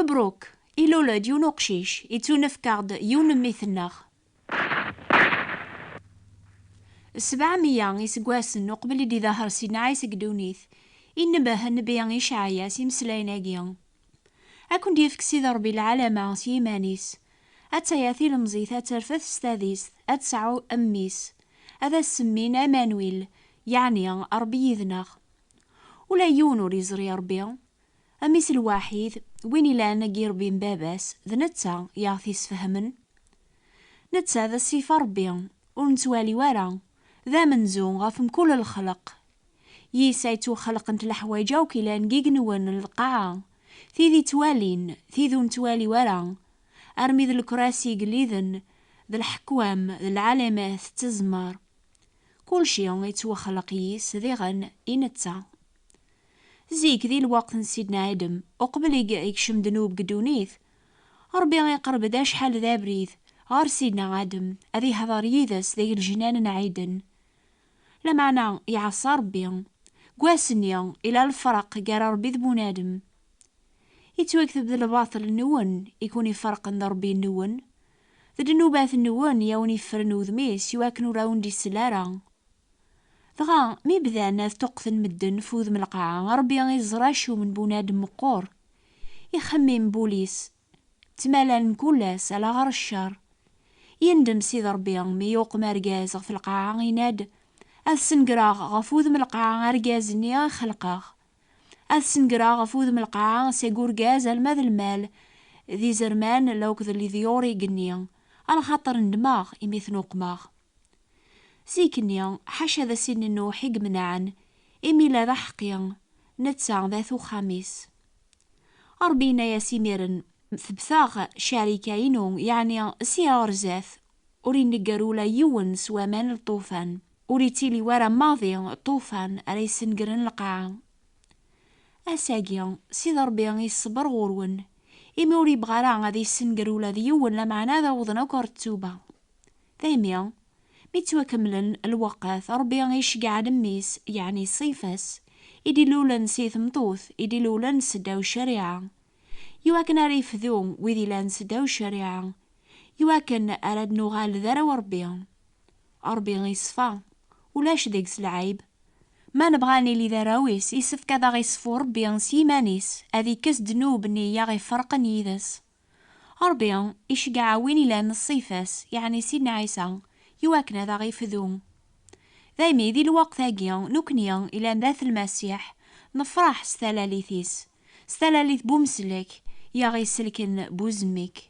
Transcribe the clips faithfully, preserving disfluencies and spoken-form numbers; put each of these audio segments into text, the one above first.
Mebruk, ilul-d yiwen uqcic, ittunefk-aɣ-d yiwen n mmi-tneɣ. Sebɛemya iseggasen uqbel i d-iḍher Sidna Ɛisa deg ddunit, inbeh Nnbi Icɛaya s imeslayen-agi: Ad ken-d-yefk Sidi Ṛebbi lɛalama s yiman-is. Attaya tilemẓit ad terfed s tadist, ad tesɛu mmi-s, ad as-semmin Amanwil, yeɛni Ṛebbi yid-neɣ. Ula yiwen ur yeẓri Ṛebbi. Mmi-s lwaḥid, win ilan deg yirebbi n baba-s, d netta i aɣ-t-isfehmen. Netta d ṣṣifa Ṛebbi, ur nettwali wara, d amenzu ɣef mkul lexleq. Yis ay ttwaxelqent leḥwayeǧ akk ilan deg igenwen n lqaɛa, tid ittwalin, tid ur nettwali wara, armi d lekrasi igelliden, d leḥkwam, d lɛalamat d tezmar. Kulci ittwaxleq yis diɣen i netta. Zik, di lweqt n Sidna Adem, uqbel i yekcem ddnub deg ddunit, Ṛebbi iqerreb-d acḥal d abrid ɣer Sidna Adem, ad ihder yid-s deg lejnan n Ɛiden. Lameɛna iɛṣa Ṛebbi. Deg wass-nni, ila lefraq gar Ṛebbi d bunadem. Ittwakteb d lbaṭel-nwen i kun-iferqen d Ṛebbi-nwen, d ddnubat-nwen i awen-iffren udem-is i wakken ur awen-d-isell ara. Dɣa, mi bdan ad ṭṭuqqten medden f udem n lqaɛa, Ṛebbi iẓra acum n bunadem meqqer. Ixemmem wul-is, ttmalan kul ass ala ɣer ccer. Yendem Sidi Ṛebbi mi yuqem argaz ɣef lqaɛa, yenna-d: Ad snegreɣ ɣef udem n lqaɛa argaz-nni i xelqeɣ. Ad snegreɣ ɣef udem n lqaɛa seg urgaz alma d lmal, d izerman, lakked leḍyur igenni, alaxaṭer ndmeɣ imi ten-uqmeɣ. Zik-nni, ḥaca d asin n Nuḥ i imenɛen, imi illa d aḥeqqi, netta d at uxxam-is. Ṛebbi yenna-yas imiren: Tebteɣ ccarika-inu, yeɛni sya ɣer zdat, ur inegger ula yiwen s waman n ṭṭufan, ur ittili wara maḍi ṭṭufan ara yessengren lqaɛa. Ass-agi, Sidi Ṛebbi iṣebber ɣur-wen, imi ur yebɣi ara ad yessenger ula d yiwen, lameɛna ad awḍen akk ɣer ttuba. Daymi, mi ttwakemmlen lweqt, Ṛebbi iceggeɛ-d mmi-s, yeɛni ṣṣifa-s, i d-ilulen si tmeṭṭut, i d-ilulen seddaw ccariɛa, iwakken ara yefdu wid ilan seddaw ccariɛa, iwakken ara d-nuɣal d arraw Ṛebbi. Ṛebbi iṣfa, ulac deg-s lɛib. Ma nebɣa ad nili d arraw-is, isefk ad aɣ-iṣfu Ṛebbi s yiman-is, ad ikkes ddnub-nni i aɣ-iferqen yid-s. Ṛebbi iceggeɛ win ilan ṣṣifa-s, yeɛni Sidna Ɛisa, iwakken ad aɣ-ifdu. Daymi, di lweqt-agi, nekni ilan d at Lmasiḥ, nefṛeḥ s talalit-is, s talalit n umsellek i aɣ-iselken buzemmik.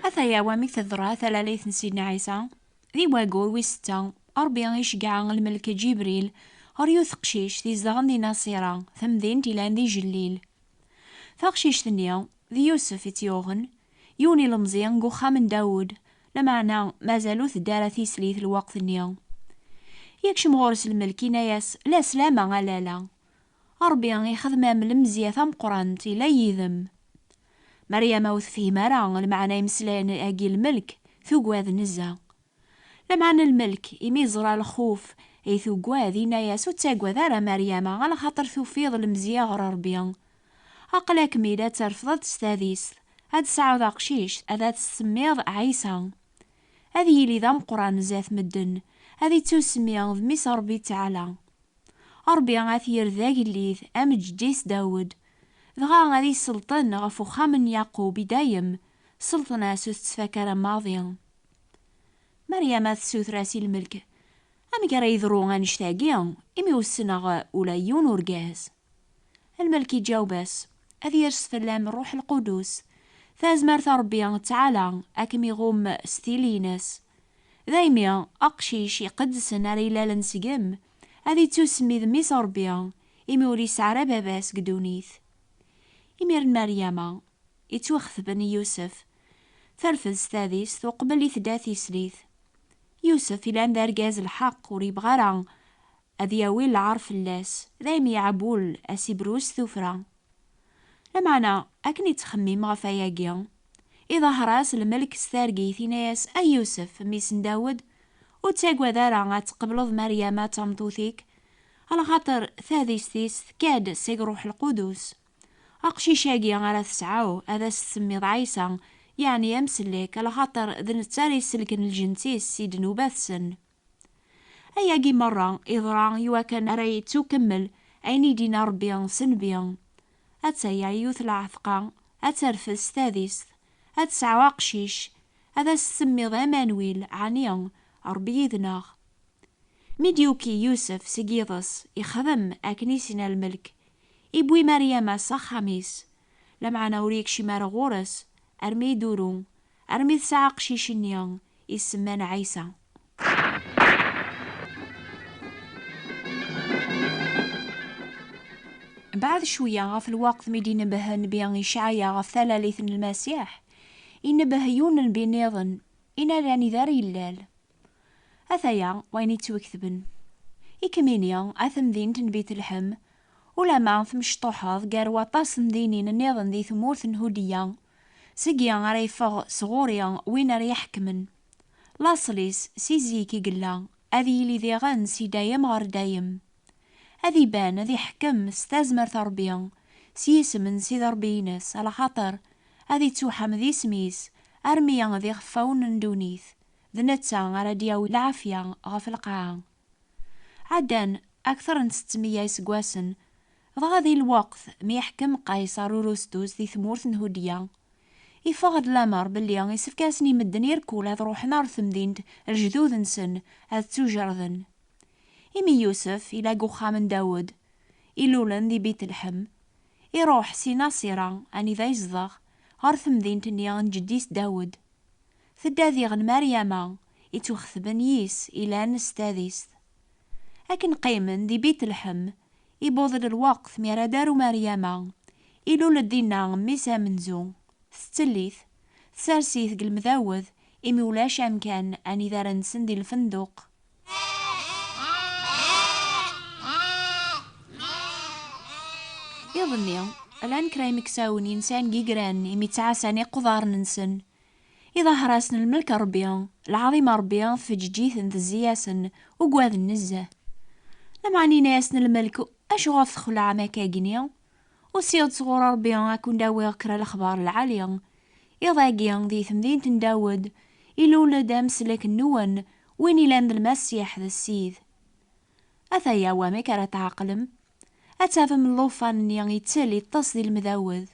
Ataya wamek teḍra talalit n Sidna Ɛisa. Di waggur wis setta, Ṛebbi iceggeɛ lmelk Ǧibril ɣer yiwet teqcict izedɣen di Naṣira, tamdint ilan di Jellil. Taqcict-nni, d Yusef i tt-yuɣen, yiwen ilemẓi deg uxxam n Dawed, lameɛna mazal ur teddi ara tislit lweqt-nni. Yekcem ɣur-s lmelk, yenna-yas: Laslama a lalla. Ṛebbi ixdem-am lemzeyya tameqqrant, illa yid-m. Meryama ur tefhim ara lmeɛna imeslayen-agi n lmelk, tugad nezzeh. Lameɛna lmelk, imi yeẓra lxuf i tugad, yenna-yas: Ur ttaggad ara a Meryama, alaxaṭer tufiḍ lemzeyya ɣer Ṛebbi. Aql-akem-id ad terfdeḍ s tadist, ad tesɛuḍ aqcic, ad as-tsemmiḍ Ɛisa. Ad yili d ameqqran zdat medden, ad ittusemmi d mmi-s Ṛebbi Ttaɛla. Ṛebbi ad t-yerr d agellid am jeddi-s Dawed, dɣa ad iselṭen ɣef uxxam n Yaqub i dayem, sselṭna-s ur tettfak ara maḍi. Meryama tessuter-as i lmelk: Amek ara yeḍru annect-agi, imi ur ssneɣ ula yiwen urgaz? Lmelk iǧaweb-as: Ad yers fell-am Ṛṛuḥ Lqudus, tazmert n Ṛebbi Ttaɛla ad kem-iɣumm s tili-ines. Daymi, aqcic iqedsen ara ilalen seg-m, ad ittusemmi d mmi-s Ṛebbi, imi ur yesɛi ara baba-s deg ddunit. Imiren Meryama, ittwaxetben i Yusef, terfed s tadist uqbel i tedda tislit. Yusef ilan d argaz lḥeqq, ur yebɣi ara ad yawi lɛar fell-as, daymi iɛewwel a s-ibrus tuffra. Lameɛna, akken ittxemmim ɣef wayagi, iḍher-as lmelk s targit, yenna-yas: A Yusef, mmi-s n Dawed, Ur ttagad ara ad tqebleḍ Maryama d tameṭṭut-ik, alaxaṭer tadist-is tekka-d seg Ṛuḥ Lqudus. Aqcic-agi ara tesɛu ad as-tsemmiḍ Ɛisa, yeɛni amsellek, alaxaṭer d netta ara iselken lǧens-is si ddnubat-sen. Ayagi merra iḍra i wakken ara yettukemmel ayen i d-yenna Ṛebbi s nnbi. Attaya yiwet lɛetqa, ad terfed s tadist, ad tesɛu aqcic, ad as-tsemmiḍ Amanwil, ɛni Ṛebbi yid-neɣ. Mi d-yuki Yusef seg yiḍes, ixdem akken i s-yenna lmelk, iwwi Maryama s axxam-is, lameɛna ur yekcim ara ɣur-s armi iduru, armi tesɛa aqcic-nni isemman Ɛisa. Mbeɛd cwiya, ɣef lweqt mi d-inebbeh nnbi Icɛaya ɣef talalit n Lmasiḥ, inebbeh yiwen nnbi nniḍen, inna-d anida ara yellal. Ataya wayen yettwaketben. I kem-ini, a temdint n Bitelḥem, ulamma tmecṭuḥeḍ gar waṭas n dinin nniḍen di tmurt n Hudiya, seg-i ara yeffeɣ sɣur-i win ara iḥekmen. Laṣel-is si zik i yella, ad yili diɣen si dayem ɣer dayem. Ad iban, ad iḥekkem s tazmert n Ṛebbi, s yisem n Sidi Ṛebbi-ines, alaxaṭer ad ittuḥam d isem-is armi d ixeffawen n ddunit. D netta ara d-yawi lɛafya ɣef lqaɛa. Ɛeddan akteṛ n settmeyya iseggasen, dɣa di lweqt mi yeḥkem Qayṣer Urustus di tmurt n Hudiya, iffeɣ-d lameṛ belli isefk-asen i medden irkul ad ruḥen ɣer temdint n lejdud-nsen ad ttujerden. Imi Yusef ila deg uxxam n Dawed, ilulen di Bitelḥem, iruḥ si Naṣira, anida yezdeɣ, ɣer temdint-nni n jeddi-s Dawed. Tedda diɣen Maryama, ittuxetben yis ilan s tadist. Akken qqimen di Bitelḥem, iwweḍ-d lweqt mi ara d-aru Maryama, ilul-d dinna mmi-s amenzu. Tettell-it, tsers-it deg lemdawed, imi ulac amkan anida ara nsen di lfenduq. Iḍ-nni, llan kra imeksawen yensan deg igran imi ttɛassan iquḍaren-nsen. Iḍahher-asen lmelk n Ṛebbi, lɛaḍima n Ṛebbi tfeǧǧeǧ-iten, tezzi-yasen, ugaden nezzeh. Lameɛna yenna-yasen lmelk: "Acuɣef txelɛem akka-gini? Usiɣ-d sɣur Ṛebbi ad ken-d-awiɣ kra lexbar lɛali." Iḍ-agi, di temdint n Dawed, ilul-d amsellek-nwen, win ilan d Lmasiḥ d Ssid. Ataya wamek ara tɛeqlem. Ad tafem llufan-nni ittel, iṭṭes di lemdawed.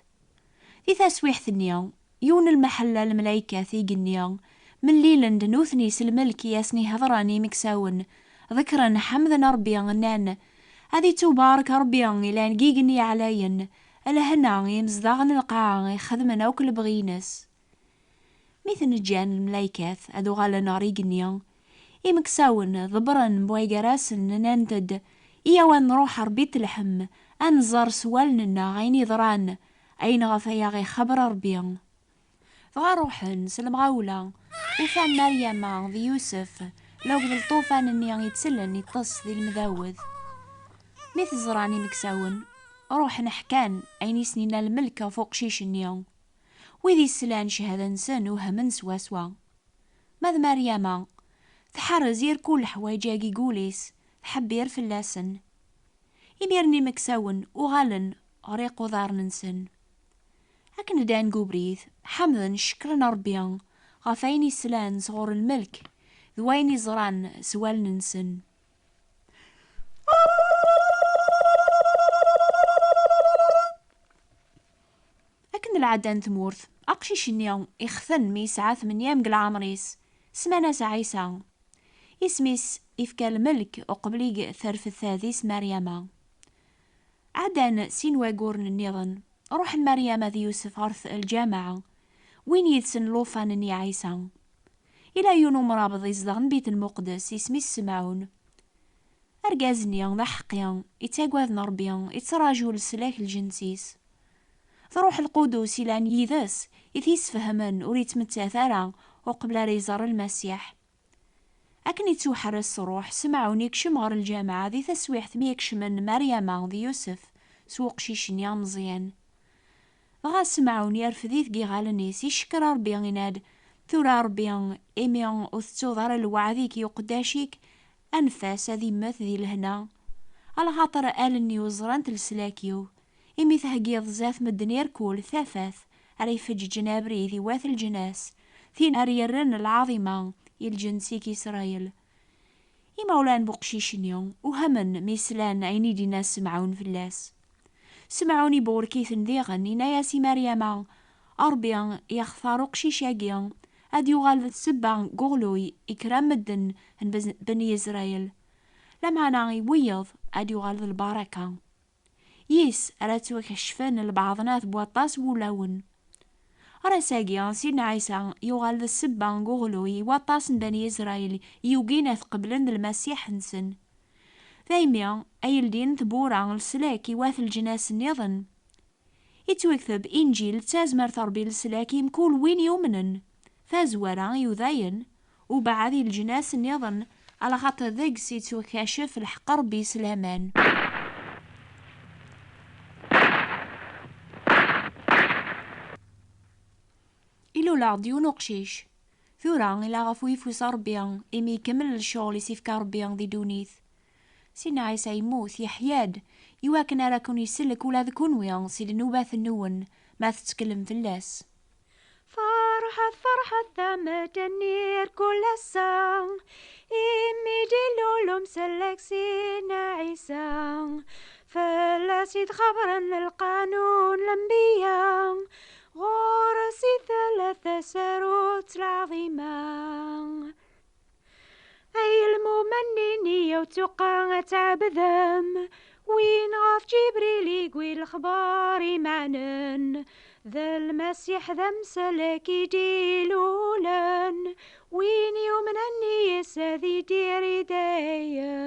Di taswiḥt-nni, yiwen n lmeḥella n lmelaykat igenni, mellilen-d nutni s lmelk i asen-ihedṛen imeksawen, ḍekren, ḥemden Ṛebbi, nnan: "Ad ittubarek Ṛebbi ilan deg igenni ɛlayen, lehna i yimezdaɣ n lqaɛa ixedmen akk lebɣi-ines." Mi ten-ǧǧan lmelaykat ad uɣalen ɣer igenni, imeksawen ḍebbren mebɛid gar-asen, nnant-d: "Iyyaw ad nruḥ ɣer Bitelḥem, ad nẓer s wallen-nneɣ ayen yeḍran, ayen ɣef ay aɣ-ixebber Ṛebbi." Dɣa ruḥen s lemɣawla, ufan Maryama d Yusef la deg lṭufan-nni yettellen iṭṭes di lemdawed. Mi t-ẓran imeksawen, ruḥen ḥkan ayen i sen-yenna lmelk ɣef uqcic-nni. Wid yeslan cchada-nsen uhmen swaswa. Ma d Maryama, tḥerrez irkul leḥwayeǧ-agi deg wul-is, tḥebbir fell-asen. Imiren imeksawen uɣalen ɣer iquḍaren-nsen. Akken ddan deg ubrid, ḥemden, cekkren Ṛebbi ɣef wayen i slan sɣur lmelk d wayen i ẓran s wallen-nsen. Akken d lɛada n tmurt, aqcic-nni ixten mi yesɛa tmenya deg leɛmer-is, semman-as Ɛisa. Isem-is ifka lmelk uqbel i terfed tadist Maryama. Ɛeddan sin waguren nniḍen, ruḥen Maryama d Yusef ɣer t-, lǧameɛ, wwin yid-sen llufan-nni Ɛisa. Ila yiwen umrabeḍ izedɣen Bit Lmuqdes, isem-is Semɛun. Argaz-nni d aḥeqqi, ittagad n Ṛebbi, ittraǧu leslak lǧens-is. D Ṛuḥ Lqudus ilan yid-s i t-yesfehmen ur yettmettat ara uqbel ara iẓer Lmasiḥ. Akken ittuḥerres s Ṛuḥ, Semɛun ikcem ɣer lǧameɛ di taswiḥt mi kecmen Maryama d Yusef s uqcic-nni ameẓyan. Dɣa Semɛun yerfed-it deg iɣallen-is, icekker Ṛebbi, yenna-d: Tura a Ṛebbi, imi ur tettuḍ ara lweɛd-ik i uqeddac-ik, anef-as ad immet di lehna, alaxaṭer allen-iw ẓrant leslak-iw. Imi theggiḍ zdat medden irkul tafat ara ifeǧǧeǧen abrid i wat leǧnas, tin ara yerren lɛaḍima i lǧens-ik Isṛayil. Imawlan n uqcic-nni uhamen mi slan ayen i d-yenna Semɛun fell-as. Semɛun iburek-iten diɣen, yenna-yas i Maryama: "A Ṛebbi, yextar uqcic-agi ad yuɣal d ssebba n uɣluy i kra n medden n bez-, Beni Isṛayil, lameɛna i wiyeḍ ad yuɣal d lbaraka. Yis ara ttwakecfen lbaḍnat n waṭas n wulawen." Ar ass-agi, Sidna Ɛisa yuɣal d ssebba n uɣluy i waṭas n Bani Isṛayil yugin ad t-qeblen d Lmasiḥ-nsen. Daymi ay ldin tbura n leslak i wat leǧnas nniḍen. Ittwakteb Inǧil d tazmert n Ṛebbi leslak i mkul win yumnen. Tazwara i Yudayen, ubeɛɛed i leǧnas nniḍen, alaxaṭer deg-s ittwakacef lḥeqq n Ṛebbi s laman. Ilul-aɣ-d yiwen uqcic. Tura ila ɣef uyeffus n Ṛebbi, imi ikemmel lecɣel i s-ifka Ṛebbi di ddunit. Sidna Ɛisa yemmut, yeḥya-d, iwakken ara ken-isellek ula d kunwi si ddnubat-nwen, ma tetteklem fell-as. Ferḥet, ferḥet a medden irkul ass-a, imi d-ilul umsellek Sidna Ɛisa. Fell-as i d-xebbren lqanun lenbiya, ɣur-s i tella tasarut lɛaḍima. Ay lmumennin-iw, tuqa ad tɛebdem win ɣef Ǧibril i yewwi lexbar imeɛnen, d Lmasiḥ d amsellek i d-ilulen, win yumnen yis ad idir i dayem.